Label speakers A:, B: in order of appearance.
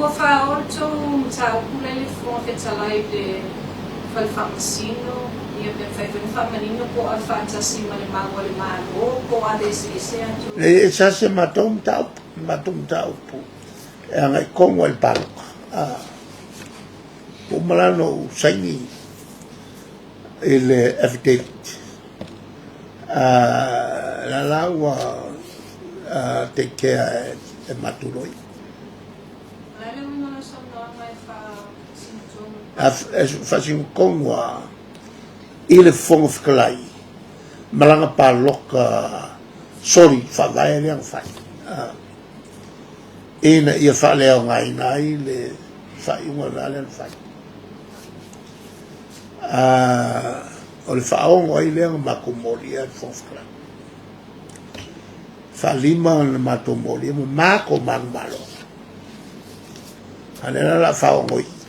A: Ua faaoo le tou mataupu la i le Fofoga Fetalai i le Fale Faamasino, ia pe mafai foi ona faamanino po o ave faatasi ma le mau a le Malo po o ave eseese a outou.
B: Leai, e se matou mataupu, matou mataupu e agai tonu lava i le palota. Ua uma la ona ou saini i le affidavit, la la ua take care e matou loia. E faasino tonu lava i le Fofoga Fetalai ma lana palota soli faavae lea na fai ina ia faaleaogaina ai le faaiuga lena lea na fai. O le faaono ai lea na matou molia i le Fofoga Fetalai. Faalima na matou molia ma matou manumalo. A o lea la o le a faaono i i.